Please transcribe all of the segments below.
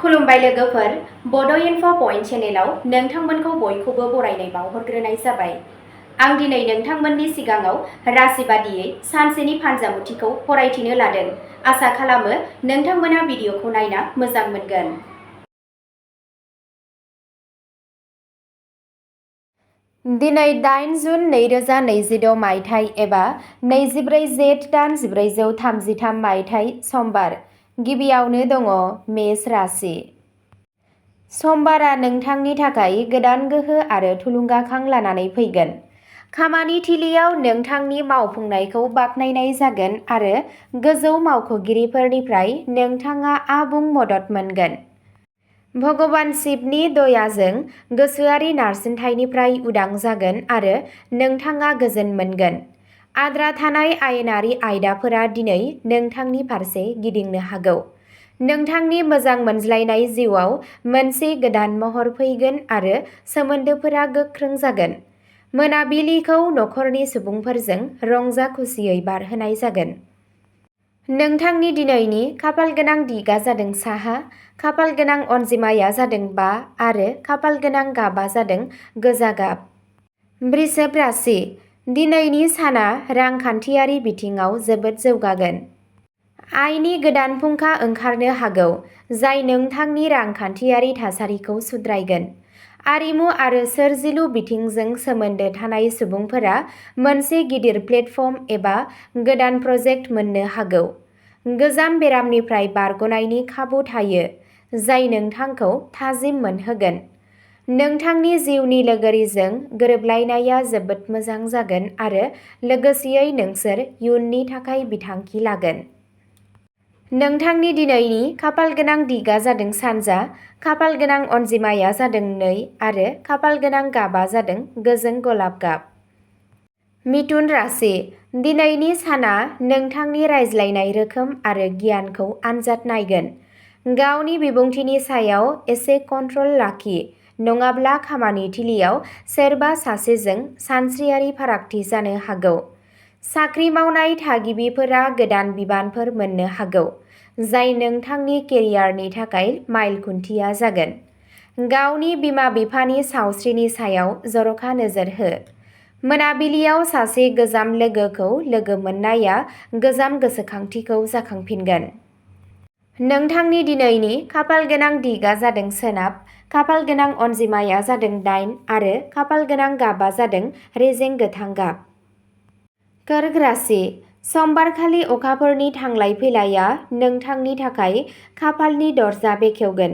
खुलुमबाय लोगोफोर, बड' इनफ' पइन्ट चेनेलाव नोंथांमोनखौ बयखौबो बरायनाय बावहरग्रोनाय जाबाय। आं दिनै नोंथांमोननि सिगाङाव राशि बादियै सानसेनि फानजामुथिखौ फरायथिनो लादों। आसा खालामो नोंथांमोना भिडिअखौ नायना मोजां मोनगोन। दिनै 8 जुन 2026 मायथाइ एबा 24 जेठ दान 1433 मायथाइ समबार। गिबियावनो दङ मेष राशि। समबारा नोंथांनि थाखाय गोदान गोहो आरो थुलुंगाखां लानानै फैगोन। खामानि थिलियाव नोंथांनि मावफुंनायखौ बाख्नायनाय जागोन आरो गोजौ मावख'गिरिफोरनिफ्राय नोंथाङा आबुं मदद मोनगोन। भगवान शिबनि दयाजों गोसोआरि नारसिनथायनिफ्राय उदां जागोन आरो नोंथाङा गोजोन मोनगोन। आद्रा थानाय आयेनारि आयदाफोरा दिनै नोंथांनि फारसे गिदिंनो हागौ। नोंथांनि मोजां मोनज्लायनाय जिउआव मोनसे गोदान महर फैगोन आरो सोमोन्दोफोरा गोख्रों जागोन। मोनाबिलिखौ नखरनि सुबुंफोरजों रंजा खुसियै बारहोनाय जागोन। नोंथांनि दिनैनि खाफालगोनां दिगा जादों साहा, खाफालगोनां अनजिमाया जादों 5 आरो खाफालगोनां गाबा जादों गोजा गाब। वृषभ राशि। दिनैनि साना रांखान्थियारि बिथिङाव जोबोद जौगागोन। आयनि गोदान फुंखा ओंखारनो हागौ, जाय नोंथांनि रांखान्थियारि थासारिखौ सुद्रायगोन। आरिमु आरो सोरजिलु बिथिंजों सोमोन्दो थानाय सुबुंफोरा मोनसे गिदिर प्लेटफर्म एबा गोदान प्रजेक्ट मोननो हागौ। गोजाम बेरामनिफ्राय बारग'नायनि खाबु थायो, जाय नोंथांखौ थाजिम मोनहोगोन। नोंथांनि जिउनि लोगोरिजों गोरोबलायनाया जोबोद मोजां जागोन आरो लोगोसेयै नोंसोर इयुननि थाखाय बिथांखि लागोन। नोंथांनि दिनैनि खाफालगोनां दिगा जादों सानजा, खाफालगोनां अनजिमाया जादों 2 आरो खाफालगोनां गाबा जादों गोजों गलाब गाब। मिथुन राशि। दिनैनि साना नोंथांनि रायज्लायनाय रोखोम आरो गियानखौ आनजाद नायगोन। गावनि बिबुंथिनि सायाव एसे कन्ट्रल लाखि, नङाब्ला खामानि थिलियाव सोरबा सासेजों सानस्रियारि फारागथि जानो हागौ। साख्रि मावनाय थागिबिफोरा गोदान बिबानफोर मोननो हागौ, जाय नोंथांनि केरियारनि थाखाय माइल खुन्थिया जागोन। गावनि बिमा-बिफानि सावस्रिनि सायाव जर'खा नोजोर हो। मोनाबिलियाव सासे गोजाम लोगोखौ लोगो मोननाया गोजाम गोसोखांथिखौ जाखांफिनगोन। नोंथांनि दिनैनि खाफालगोनां दिगा जादों सोनाब, खाफालगोनां अनजिमाया जादों 8 आरो खाफालगोनां गाबा जादों रेजें गोथां गाब। कर्क राशि। समबारखालि अखाफोरनि थांलाय फैलाया नोंथांनि थाखाय खाफालनि दरजा बेखेवगोन।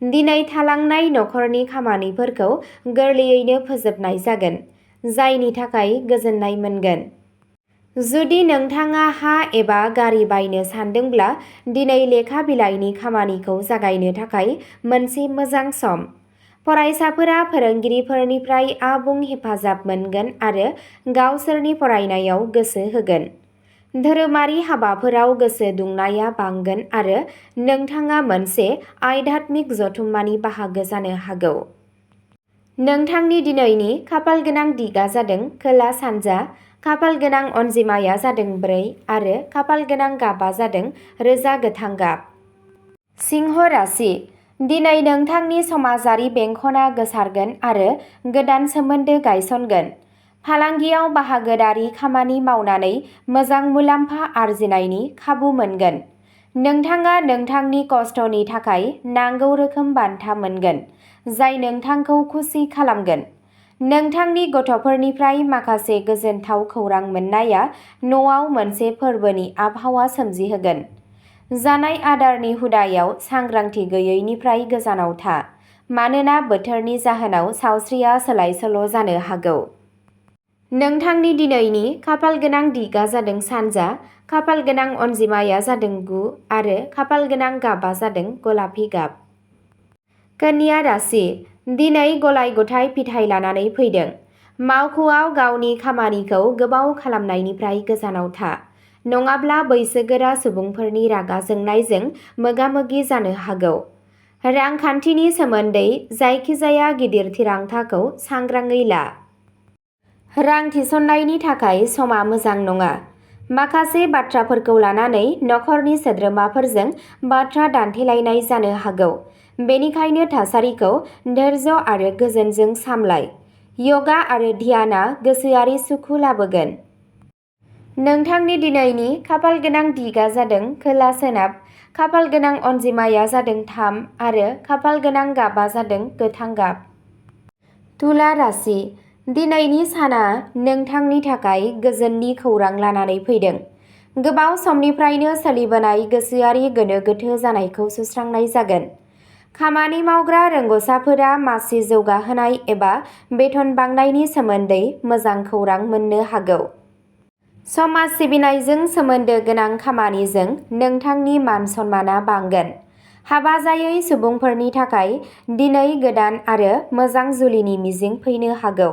दिनै थालांनाय नखरनि खामानिफोरखौ गोरलैयैनो फोजोबनाय जागोन, जायनि थाखाय गोजोननाय मोनगोन। जुदि नोंथाङा हा एबा गारि बायनो सानदोंब्ला दिनै लेखा बिलाइनि खामानिखौ जागायनो थाखाय मोनसे मोजां सम। फरायसाफोरा फोरोंगिरिफोरनिफ्राय आबुं हेफाजाब मोनगोन आरो गावसोरनि फरायनायाव गोसो होगोन। धोरोमारि हाबाफोराव गोसो दुंनाया बांगोन आरो नोंथाङा मोनसे आध्यात्मिक जथुम्मानि बाहागो जानो हागौ। नोंथांनि दिनैनि खाफालगोनां दिगा जादों खोला सानजा, खाफालगोनां अनजिमाया जादों 4 आरो खाफालगोनां गाबा जादों रोजा गोथां गाब। सिंह राशि। दिनै नोंथांनि समाजारि बेंखनआ गोसारगोन आरो गोदान सोमोन्दो गायसनगोन। फालांगियाव बाहागोदारि खामानि मावनानै मोजां मुलाम्फा आर्जिनायनि खाबु मोनगोन। नोंथाङा नोंथांनि खस्थ'नि थाखाय नांगौ रोखोम बान्था मोनगोन, जाय नोंथांखौ खुसि खालामगोन। नोंथांनि गथ'फोरनिफ्राय माखासे गोजोनथाव खौरां मोननाया न'आव मोनसे फोरबोनि आबहावा सोमजिहोगोन। जानाय आदारनि हुदायाव सांग्रांथि गैयैनिफ्राय गोजानाव था, मानोना बोथोरनि जाहोनाव सावस्रिया सोलाय-सोल' जानो हागौ। नोंथांनि दिनैनि खाफालगोनां दिगा जादों सानजा, खाफालगोनां अनजिमाया जादों 9 आरो खाफालगोनां गाबा जादों गलापि गाब। कन्या राशि। दिनै गलाय-गथाय फिथाइ लानानै फैदों। मावख'आव गावनि खामानिखौ गोबाव खालामनायनिफ्राय गोजानाव था, नङाब्ला बैसोगोरा सुबुंफोरनि रागा जोंनायजों मोगा-मोगि जानो हागौ। रांखान्थिनि सोमोन्दै जायखिजाया गिदिर थिरांथाखौ सांग्राङै ला। रां थिसननायनि थाखाय समा मोजां नङा। माखासे बाथ्राफोरखौ लानानै नखरनि सोद्रोमाफोरजों बाथ्रा दान्थेलायनाय जानो हागौ। बेनिखायनो थासारिखौ धैर्य आरो गोजोनजों सामलाय। यगा आरो ध्यानआ गोसोआरि सुखु लाबोगोन। नोंथांनि दिनैनि खाफाल गोनां दिगा जादों खोला-सोनाब, खाफाल गोनां अनजिमाया जादों 3 आरो खाफाल गोनां गाबआ जादों गोथां गाब। तुला राशि, दिनैनि साना नोंथांनि थाखाय गोजोननि खौरां लानानै फैदों। गोबाव समनिफ्रायनो सोलिबोनाय गोसोआरि गोनो-गोथो जानायखौ सुस्रांनाय जागोन। खामानि मावग्रा रोंग'साफोरा मासि जौगाहोनाय एबा बेथन बांनायनि सोमोन्दै मोजां खौरां मोननो हागौ। समाज सिबिनायजों सोमोन्दो गोनां खामानिजों नोंथांनि मान-सन्मानआ बांगोन। हाबा जायै सुबुंफोरनि थाखाय दिनै गोदान आरो मोजां जुलिनि मिजिं फैनो हागौ।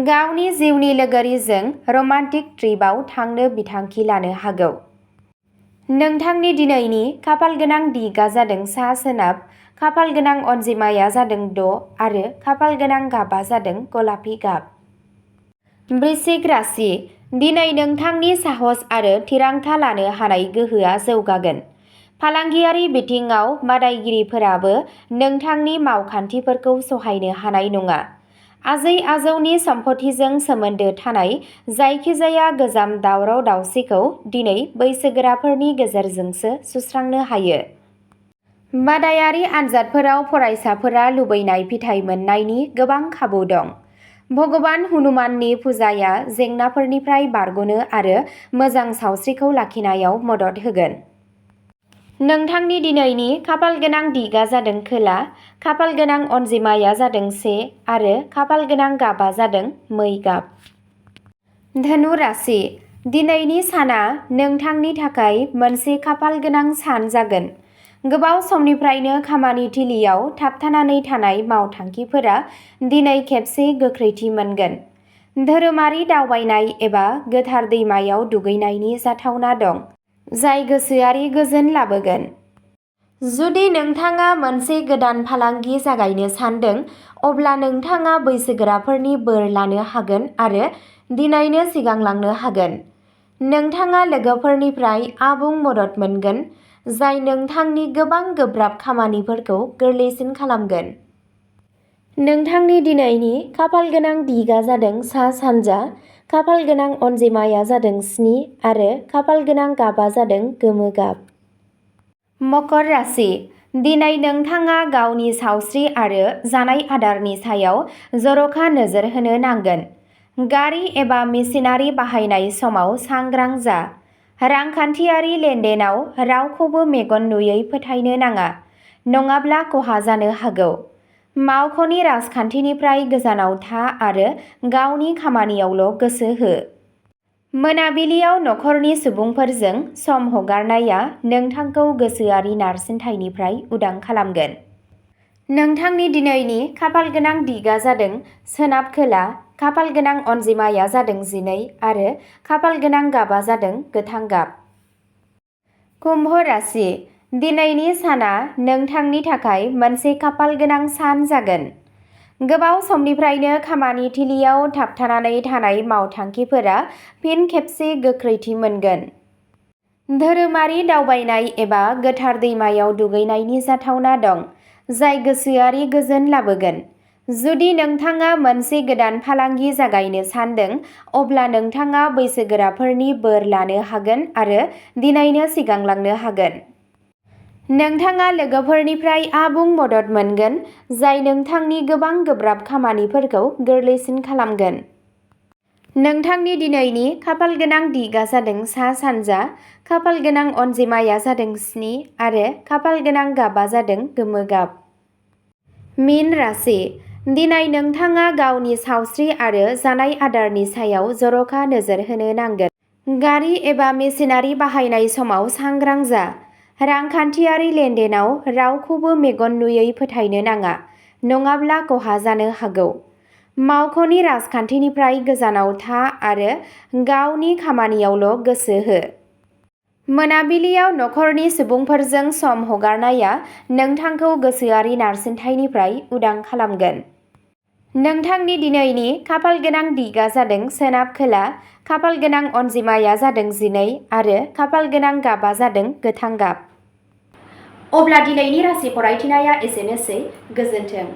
गावनि जिउनि लोगोरिजों रमान्टिक ट्रिपआव थांनो बिथांखि लानो हागौ। नोंथांनि दिनैनि खाफाल गोनां दिगा जादों सा-सोनाब, खाफाल गोनां अनजिमाया जादों 6 आरो खाफाल गोनां गाबआ जादों गलापि गाब। वृश्चिक राशि, दिनै नोंथांनि साहस आरो थिरांथा लानो हानाय गोहोआ जौगागोन। फालांगियारि बिथिङाव बादायगिरिफोराबो नोंथांनि मावखान्थिफोरखौ सहायनो हानाय नङा। आजै-आजौनि सम्फथिजों सोमोन्दो थानाय जायखिजाया गोजाम दावराव-दावसिखौ दिनै बैसोगोराफोरनि गेजेरजोंसो सुस्रांनो हायो। बादायारि आनजादफोराव फरायसाफोरा लुबैनाय फिथाइ मोननायनि गोबां खाबु दं। भगबान हनुमाननि फुजाया जेंनाफोरनिफ्राय बारग'नो आरो मोजां सावस्रिखौ लाखिनायाव मदद होगोन। नोंथांनि दिनैनि खाफाल गोनां दिगा जादों खोला, खाफाल गोनां अनजिमाया जादों 1 आरो खाफाल गोनां गाबआ जादों मै गाब। धनु राशि, दिनैनि साना नोंथांनि थाखाय मोनसे खाफाल गोनां सान जागोन। गोबाव समनिफ्रायनो खामानि थिलियाव थाबथानानै थानाय मावथांखिफोरा दिनै खेबसे गोख्रैथि मोनगोन। धोरोमारि दावबायनाय एबा गोथार दैमायाव दुगैनायनि जाथावना दं, जाय गोसोआरि गोजोन लाबोगोन। जुदि नोंथाङा मोनसे गोदान फालांगि जागायनो सानदों, अब्ला नोंथाङा बैसोगोराफोरनि बोर लानो हागोन आरो दिनैनो सिगांलांनो हागोन। नोंथाङा लोगोफोरनिफ्राय आबुं मदद मोनगोन, जाय नोंथांनि गोबां गोब्राब खामानिफोरखौ गोरलैसिन खालामगोन। नोंथांनि दिनैनि खाफाल गोनां दिगा जादों सा-सानजा, खाफाल गोनां अनजिमाया जादों 7 आरो खाफाल गोनां गाबआ जादों गोमो गाब। मकर राशि, दिनै नोंथाङा गावनि सावस्रि आरो जानाय आदारनि सायाव जर'खा नोजोर होनो नांगोन। गारि एबा मेसिनारि बाहायनाय समाव सांग्रां जा। रांखान्थियारि लेनदेनाव रावखौबो मेगन नुयै फोथायनो नाङा, नङाब्ला खहा जानो हागौ। मावख'नि राजखान्थिनिफ्राय गोजानाव था आरो गावनि खामानियावल' गोसो हो। मोनाबिलियाव नखरनि सुबुंफोरजों सम हगारनाया नोंथांखौ गोसोआरि नारसिनथायनिफ्राय उदां खालामगोन। नोंथांनि दिनैनि खाफाल गोनां दिगा जादों सोनाब-खोला, खाफाल गोनां अनजिमाया जादों 12 आरो खाफाल गोनां गाबआ जादों गोथां गाब। कुम्भ राशि, दिनैनि साना नोंथांनि थाखाय मोनसे खाफाल गोनां सान जागोन। गोबाव समनिफ्रायनो खामानि थिलियाव थाबथानानै थानाय मावथांखिफोरा फिन खेबसे गोख्रैथि मोनगोन। धोरोमारि दावबायनाय एबा गोथार दैमायाव दुगैनायनि जाथावना दं, जाय गोसोआरि गोजोन लाबोगोन। जुदि नोंथाङा मोनसे गोदान फालांगि जागायनो सानदों, अब्ला नोंथाङा बैसोगोराफोरनि बोर लानो हागोन आरो दिनैनो सिगांलांनो हागोन। नोंथाङा लोगोफोरनिफ्राय आबुं मदद मोनगोन, जाय नोंथांनि गोबां गोब्राब खामानिफोरखौ गोरलैसिन खालामगोन। नोंथांनि दिनैनि खाफाल गोनां दिगा जादों सा-सानजा, खाफाल गोनां अनजिमाया जादों 7 आरो खाफाल गोनां गाबआ जादों गोमो गाब। मीन राशि, दिनै नोंथाङा गावनि सावस्रि आरो जानाय आदारनि सायाव जर'खा नोजोर होनो नांगोन। गारि एबा मेसिनारि बाहायनाय समाव सांग्रां जा। रांखान्थियारि लेनदेनाव रावखौबो मेगन नुयै फोथायनो नाङा, नङाब्ला खहा जानो हागौ। मावख'नि राजखान्थिनिफ्राय गोजानाव था आरो गावनि खामानियावल' गोसो हो। मोनाबिलियाव नखरनि सुबुंफोरजों सम हगारनाया नोंथांखौ गोसोआरि नारसिनथायनिफ्राय उदां खालामगोन। नोंथांनि दिनैनि खाफाल गोनां दिगा जादों सोनाब-खोला, खाफाल गोनां अनजिमाया जादों 12 आरो खाफाल गोनां गाबआ जादों गोथां गाब। अब्ला दिनैनि राशि फरायथिनाया एसेनोसै। गोजोन्थों।